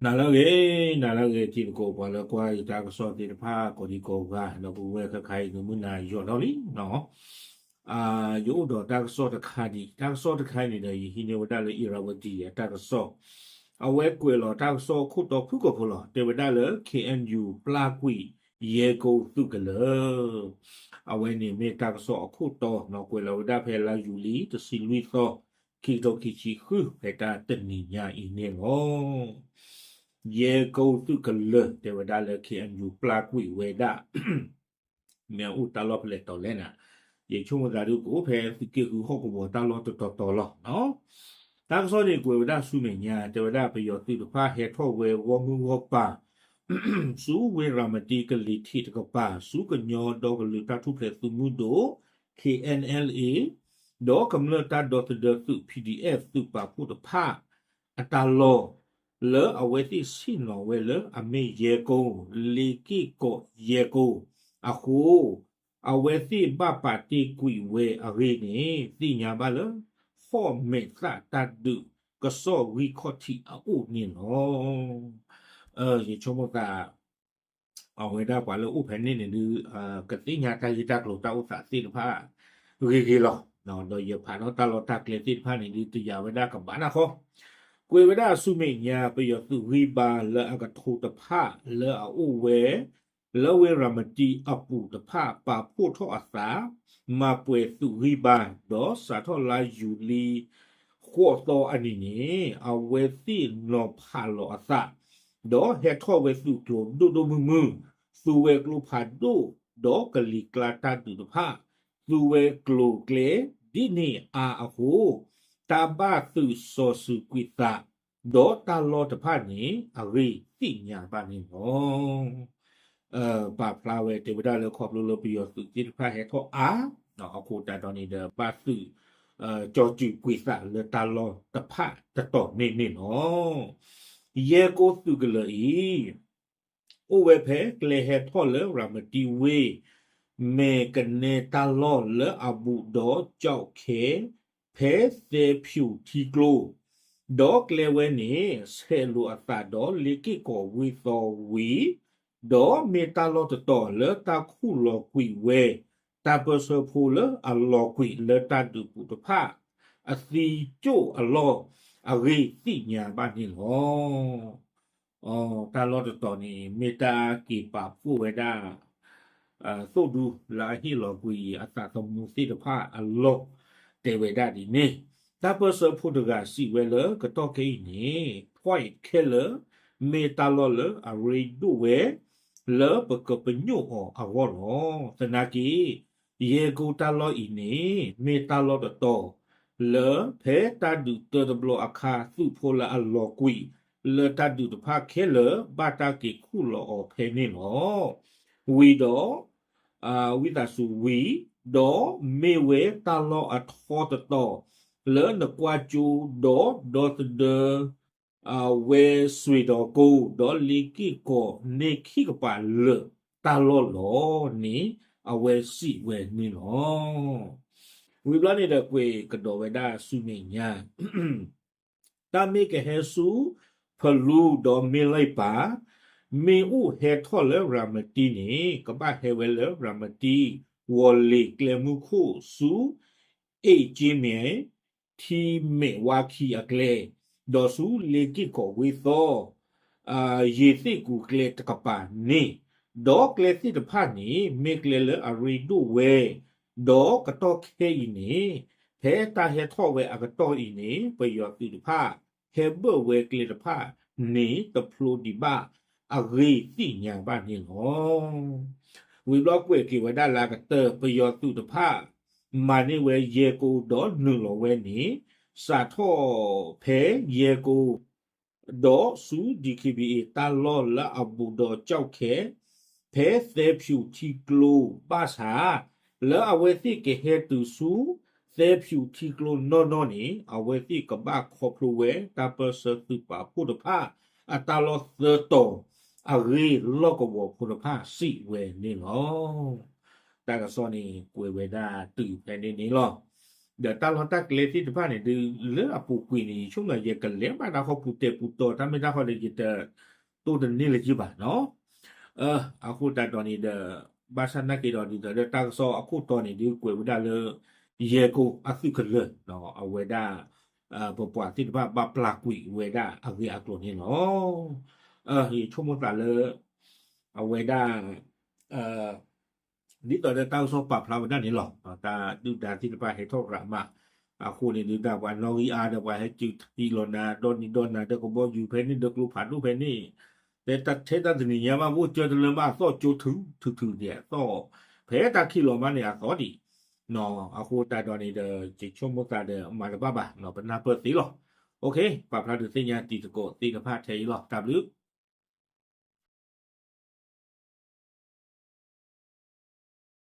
နၤလၢအဂ့ၤ, နၤလၢအဂ့ၤ တံၤသကိး ပှၤလၢကွၢ်ယတၢ်ကစီၣ်သ့ၣ်တဖၣ် ကိးဒံကိးဂၤ ဒီပုၢ်ဝဲၢ်ခဲခါအံၤ နမုၢ်နၤယိာ်ထီၣ်လံနီၤ. ယအိၣ်ဒီးတၢ်ကစီၣ်တခါဒံး, တၢ်ကစီၣ်တခါန့ၣ်ဒီး ယဟံးန့ၢ်ဝဲဒၣ်လၢ Irrawaddy အတၢ်ကစီၣ်, အဝဲကွဲးလီၤတၢ်ကစီၣ်အခိၣ်တီဖုၣ်ကိာ်ဖိလီၤ. တဲဝဲဒၣ်လၢ K N U ပျၢ်ကွံာ် ယဲၢ်ကိသုးကလၢၤ အဝဲန့ၣ်မ့ၢ်တၢ်ကစီၣ်အခိၣ်တီနီၤ, ကွဲးလီၤဝဲဒၣ်ဖဲလါယူၤလံတဆံလွံၢ်သီ, ခံကထိခံဆံဃု ဖဲတၢ်တနံၤညါအံၤန့ၣ်လီၤ. ယဲၢ်ကိသုးကလၢၤ တဲဝဲဒၣ်လၢ K N U ပျၢ်ကွံာ်ဝဲဒၣ် မ့ၢ်အအိၣ်တၢ်လီၢ်ဖဲလဲၣ်တီၤလဲၣ်န့ၣ်, ယဆိကမိၣ်သးဒုးကအိၣ်ဖဲ သုးက့ဃုဟီၣ်ကဝီၤတၢ်လီၢ်တတီၤတီၤလီၤ. တၢ်ကစီၣ်န့ၣ်ကွဲးဝဲဒၣ်ဆူမဲာ်ညါ တဲဝဲဒၣ်ပယီၤသုးတဖၣ်ဟဲထီၣ်ဝဲဂီၢ်မုၢ်ဂီၢ်ပၤ ဆူဝ့ၢ်ရၤမတံကလံၤထံးတကပၤ ဆူကညီဒီကလုာ်တၢ်ထူၣ်ဖျဲးသုးမုၢ်ဒိၣ် K N L A ဒီးကမျၢၢ်တၢ်ဒီသဒၢသုး P D F သုးပာ်ဖှိၣ်တဖၣ် အတၢ်လီၢ် လၢအဝဲသ့ၣ်ဆ့ၣ်နီၤဝဲလၢအမ့ၢ်ယဲၢ်ကိ, လ့က့ၢ်ကီးယဲၢ်ကိအဃိ, အဝဲသ့ၣ်ဘၣ်ပာ်တ့ၢ်ကွံာ်ဝဲအဂ့ၢ်န့ၣ် သ့ၣ်ညါဘၣ်လၢ ဟီၣ်မဲာ်သၣ်တၢ်ဒုးကစီၣ်ဂံၢ်ခီၣ်ထံးအအိၣ်န့ၣ်လီၤ. ယဆိကမိၣ်သး အဝဲဒၣ်ပှၤလၢအိၣ်ဖဲန့ၣ်န့ၣ်ဒုး ကသ့ၣ်ညါတၢ်ဂ့ၢ်တၢ်ကျိၤတၢ်အိၣ်သးသ့ၣ်တဖၣ် ဂ့ၤဂ့ၤလီၤ. ဒီးယဖးထီၣ်တၢ်လီၢ်တၢ်ကျဲသ့ၣ်တဖၣ်န့ၣ်ဒုး တယာ်ဝဲဒၣ်ကဘၣ်နၢ်ဃီ, ကွဲးဝဲဒၣ်ဆူမဲာ်ညါ ပယီၤသုးဂံၢ်ဘါလၢအကထိတဖၣ်လၢအအိၣ်ဝဲ လၢဝ့ၢ်ရၤမတံအပူၤတဖၣ် ပာ်ဖှိၣ်ထီၣ်အသး မၤပှဲၤသုးဂံၢ်ဘါ ဒီးစးထီၣ်လါယူၤလံ ဃိးသီအနံၤန့ၣ် အဝဲသ့ၣ်နီၤဖးလီၤအသး ဒီးဟဲထီၣ်ဝဲသုးကျိၤဒိၣ်ဒိၣ်မုၢ်မုၢ်, သူဝဲကျိဖးဒိၣ် ဒီးကလံၤကျါတၢ်ဒုးတဖၣ် သူဝဲကျိၤကျဲဒ်န့ၣ်အါအဃိ, တၢ်ဘၣ်သုးစီၤစုၤကွံာ်သး ဒီးတၢ်လီၢ်တဖၣ်န့ၣ် အဂ့ၢ်သ့ၣ်ညါဘၣ်န့ၣ်လီၤ. ပာ်ဖျါဝဲတဲဝဲဒၣ်လၢခီဖျိလၢပယီၤသုးသ့ၣ်တဖၣ်ဟဲထီၣ်အါ, အဃိသတးဒီးန့ၣ်ဒီး ဘၣ်သုး ကၠီၤစုၤကွံာ်သးလၢတၢ်လီၢ်တဖၣ်တတီၤန့ၣ်န့ၣ်လီၤ. ယဲၢ်ကိသုးကလၢၤအံၤ အိၣ်ဝဲဖဲကျဲဟဲထီၣ်လၢရၤမတံဝ့ၢ် မဲာ်ကနဲတၢ်လီၢ်လၢအဘူးဒီးကၠီၣ်ခဲ ဖဲသဲဖၠူးထံကျိ, ဒီးကျဲဝဲန့ၣ် ဆဲးလိာ်အသးဒီးလ့က့ၢ်ကီးဝ့ၢ်သီဝံၤ, ဒီးမ့ၢ်တၢ်လီၢ်တတီၤလၢတၢ်ခူၣ်လီၤကွံာ်ဝဲ တၢ်ပၢၢ်ဆၢဖိလၢအလီၤကွံာ်လၢတၢ်ဒုးပူၤတဖၣ် အသံကၠိၣ်အလီၢ် အဂ့ၢ်သ့ၣ်ညါဘၣ်န့ၣ်လီၤ. တၢ်လီၢ်တတီၤန့ၣ် မ့ၢ်တၢ်က့ၤပာ်ဖှိၣ်ဝဲဒၣ် သိၣ်ဒူလၢအဟ့ၣ်လီၤကွံာ်အသးသမူသ့ၣ်တဖၣ်အလီၢ် တဲဝဲဒၣ်ဒ်န့ၣ်, တၢ်ပၢၢ်ဆၢဖိတဂၤစံးဝဲလၢကတီၢ်ခဲအံၤန့ၣ် point ခဲလၢာ် မ့ၢ်တၢ်လီၢ်လၢအရ့ဒိၣ်ဝဲ လၢပကပညိၣ်အီၤအဂီၢ်လီၤ. သနာ်က့ ယဲၢ်ကိတၢ်လီၢ်အံၤန့ၣ် မ့ၢ်တၢ်လီၢ်တတီၤ လၢဖဲတၢ်ဒုးတၢတဘျီအခါ သုးဖိလၢအလီၤကွံာ် လၢတၢ်ဒုးတဖၣ်ခဲလၢာ် ဘၣ်တၢ်က့ၤခူၣ်လီၤအီၤဖဲန့ၣ်လီၤ. ဝံၤဒီး ဝံသးစူၤဝံၤ, ဒီးမ့ၢ်ဝဲတၢ်လီၢ်အထီတတီၤ လၢနကွၢ်ကၠိ ဒီးဒီသဒၢ ဝဲစွ့ၤဒီးကိၢ် ဒီးလ့က့ၢ်ကီးန့ၣ်ခံကပၤလၢာ်တၢ်လီၢ်လီၤန့ၣ် အဝဲစံးဝဲန့ၣ်လီၤ. ဝံၤဘျီန့ၣ်ဒီး ကွဲးကဒီးဝဲဒၣ်ဆူမဲာ်ညါ တၢ်မ့ၢ်ကဟဲဆူ ဖလူဒီးမ့ၢ်လံပၢ်, မ့ၢ်အိၣ်ဟဲထီၣ်လၢရၤမတံန့ၣ် ကဘၣ်ဟဲဝဲလၢရၤမတံ ဝီၤလ့ၤကျဲမုၢ်ခိၣ်ဆူ အ့ၣ်က့မဲာ် ထံမဲာ်ဝါခံအကျဲ, ဒီးဆူလ့က့ၢ်ကီးဝ့ၢ်သီ ယ့ၤသ့ၣ်ကူၤကျဲတကပၤန့ၣ်, ဒီးကျဲသ့ၣ်တဖၣ်န့ၣ် မ့ၢ်ကျဲလၢအရ့ဒိၣ်ဝဲ, ဒီးကတီၢ်ခဲအံၤန့ၣ် ဖဲတၢ်ဟဲထီၣ်ဝဲအကတီၢ်အံၤန့ၣ် ပယီၤသုးတဖၣ် ဟဲဘၢၣ်ဝဲကျဲတဖၣ်န့ၣ် တဖျိဒံးဘၣ်အဂ့ၢ်သ့ၣ်ညါဘၣ်န့ၣ်လီၤ. ဝံၤဘျီကွဲးက့ၤဝဲဒၣ်လၢအကတၢၢ် ပယီၤသုးတဖၣ် မၤန့ၢ်ဝဲယဲၢ်ကိ ဒီးနုာ်လီၤဝဲန့ၣ် စးထီၣ်ဖဲယဲၢ်ကိ ဒီးဆူ D K B A တၢ်လီၢ်လၢအဘူးဒီးကၠီၣ်ခဲ ဖဲသဲဖၠူးထံကျိဘၣ်ဆၣ်, လၢအဝဲသ့ၣ်ကဟဲတုၤဆူ သဲဖၠူးထံကျိနီၢ်နီၢ်န့ၣ် အဝဲသ့ၣ်ကဘၣ်ခီဖျိဝဲ တၢ်ပၢၢ်ဆၢသုးပာ်ဖှိၣ်တဖၣ် အတၢ်လီၢ်သၢတီၤ အဂ့ၢ်လီၢ်ကဝီၤဖိတဖၣ်စံးဝဲန့ၣ်လီၤ. တၢ်ကစီၣ်န့ၣ် ကွဲးဝဲဒၣ်တုၤဖဲန့ၣ်န့ၣ်လီၤ. ဒီးတၢ်လီၢ်တၢ်ကျဲသ့ၣ်တဖၣ်န့ၣ်ဒုး လၢအပူၤကွံာ်န့ၣ် ယဆိကမိၣ်ယကလဲၤဘၣ်တၢ်ဃီပူၤတဲာ်ပူၤတီၤ တၢ်မ့ၢ်တၢ်ဃီဒီး ယတတိၢ်တန့ၢ်လၢၤယုၢ်ဘၣ်နီၤ. အဃိသတးဒီးန့ၣ်ဒီး ဘၣ်ဆၣ်နာ်က့ဒီး ဒ်သိးဒီးတၢ်ကစီၣ်အခိၣ်တီန့ၣ်ဒုး ကွဲးဝဲဒၣ်လၢ ယဲၢ်ကိၢ်အသုးကလၢၤ အဝဲဒၣ် ပပှၤသ့ၣ်တဖၣ်ဘၣ်ပျၢ်ကွံာ်ဝဲဒၣ်အဂ့ၢ်အကျိၤန့ၣ်လီၤ. ယဆိကမိၣ်သးလၢ အဝဲဒၣ် ဒ်သိးဒီးတၢ်ကစီၣ်ပာ်ဖျါဝဲဒၣ်န့ၣ်လီၤ. တၢ်ဒုၣ်ဒါသ့ၣ်တဖၣ်ဟဲထီၣ်ရၤမး အဃိန့ၣ်ဒုး တၢ်ပှၤနီၣ်ဂံၢ်အါဒီး ပှၤဟဲစုထံလီၤနၤ ဒီနံၤဒီနၤ ဒီကဘီယူၤဖဲန့ၣ် ဒီကျိဖးဒိၣ်ဖဲန့ၣ် တဲတၢ်ထဲတၢ်တနံၤညါဘၣ် ဘိၣ်ကၢတလၢမးအသီၣ်ကၠိထုထုထုဒံးအသီၣ် ဖဲတၢ်ခံးလီၤမးန့ၣ်အသီၣ်ဒံး အဃိသတးဒီးန့ၣ်ဒီး ယဆိကမိၣ်သးဒီးမၤတဘၣ်ဘၣ် ပနၢ်ပၢၢ်သ့လီၤ. ပာ်ဖျါဒုးသ့ၣ်ညါတံၤသကိးသ့ၣ်တဖၣ်ထဲအံၤလီၤ. တၢ်ဘျုး